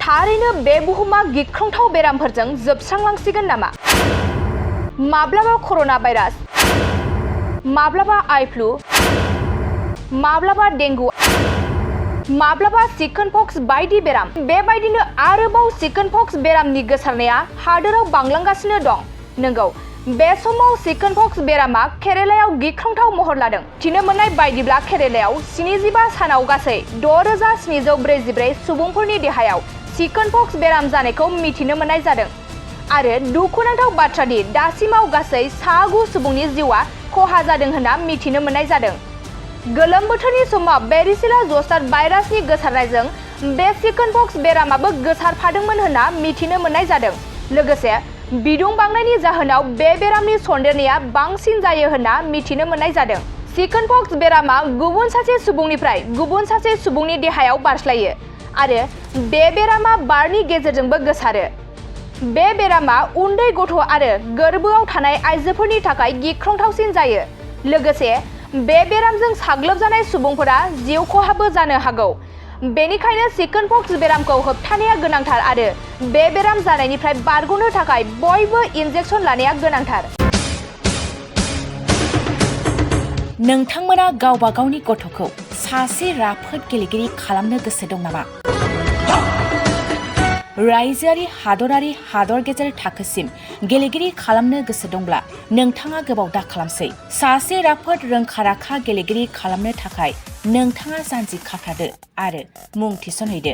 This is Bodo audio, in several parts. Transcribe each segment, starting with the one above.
थारैनो बे बुहुमा गिख्रंथाव बेरामफोरजों जोबस्रांलांसिगोन नामा? माब्लाबा कर'ना भाइरास, माब्लाबा आइ फ्लु, माब्लाबा डेंगु, माब्लाबा चिकेन पक्स बायदि बेराम। बेबायदिनो आरोबाव चिकेन पक्स बेरामनि गोसारनाया हादोराव बांलांगासिनो दं। नंगौ, बे समाव चिकेन पक्स बेरामा केरेलायाव गिख्रंथाव महर लादों। मिथिनो मोननाय बायदिब्ला केरेलायाव 75 सानाव गासै 6744 सुबुंफोरनि देहायाव चिकेन पक्स बेराम जानायखौ मिथिनो मोननाय जादों। आरो दुखुनांथाव बाथ्रादि दासिमाव गासै 9 सुबुंनि जिउआ खहा जादों होनना मिथिनो मोननाय जादों। गोलोम बोथोरनि समाव बेरिसिला जस्टार भाइरासनि गोसारनायजों बे चिकेन पक्स बेरामाबो गोसारफादोंमोन होनना मिथिनो मोननाय जादों। लोगोसे बिदुं बांनायनि जाहोनाव बे बेरामनि सन्देरनाया बांसिन जायो होनना मिथिनो मोननाय जादों। चिकेन पक्स बेरामा गुबुन सासे सुबुंनिफ्राय गुबुन सासे सुबुंनि देहायाव बारस्लायो आरो बे बेरामा बारनि गेजेरजोंबो गोसारो। बे बेरामा उन्दै गथ' आरो गोरबोआव थानाय आइजोफोरनि थाखाय गिख्रंथावसिन जायो। लोगोसे बे बेरामजों साग्लोबजानाय सुबुंफोरा जिउ खहाबो जानो हागौ। बेनिखायनो चिकेन पक्स बेरामखौ होबथानाया गोनांथार आरो बे बेराम जानायनिफ्राय बारग'नो थाखाय बयबो इन्जेक्सन लानाया गोनांथार। नोंथांमोना गावबा गावनि गथ'खौ सासे राफोद गेलेगिरि खालामनो गोसो दं नामा? रायजोआरि हादरारि हादर गेजेर थाखोसिम गेलेगिरि खालामनो गोसो दंब्ला नोंथाङा गोबाव दा खालामसै। सासे राफोद रोंखा-राखा गेलेगिरि खालामनो थाखाय नोंथाङा जानजि खाफ्रादो आरो मुं थिसनहैदो।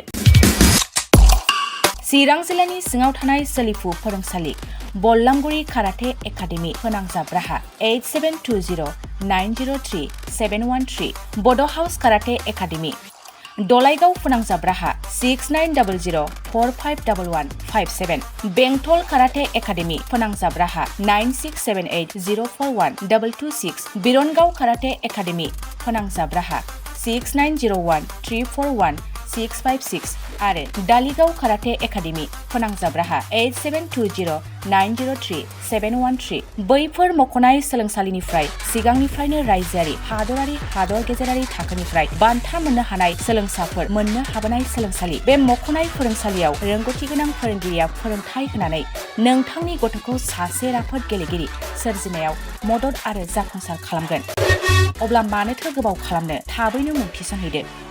चिरां जिल्लानि सिङाव थानाय सोलिफु फोरोंसालि बल्लामगुरि काराटे एकाडेमि फोनांजाब राहा 8720903713 बड' हाउस काराटे एकाडेमि दलाइगाव फोनांजाब राहा 6900451157 बेंटल काराटे एकाडेमि फोनांजाब राहा 9678041226 बिरनगाव काराटे एकाडेमि फोनांजाब राहा 6901341656 आरो दालिगाव काराटे एकाडेमि फोनांजाब राहा 8720903713 बैफोर मख'नाय सोलोंसालिनिफ्राय सिगांनिफ्रायनो रायजोआरि हादरारि हादर गेजेरारि थाखोनिफ्राय बान्था मोननो हानाय सोलोंसाफोर मोननो हाबोनाय सोलोंसालि। बे मख'नाय फोरोंसालियाव रोंगौथि गोनां फोरोंगिरिया फोरोंथाय होनानै नोंथांनि गथ'खौ सासे राफोद गेलेगिरि सोरजिनायाव मदद आरो जाफुंसार खालामगोन। अब्ला मानोथो गोबाव खालामनो, थाबैनो मुं थिसनहैदो।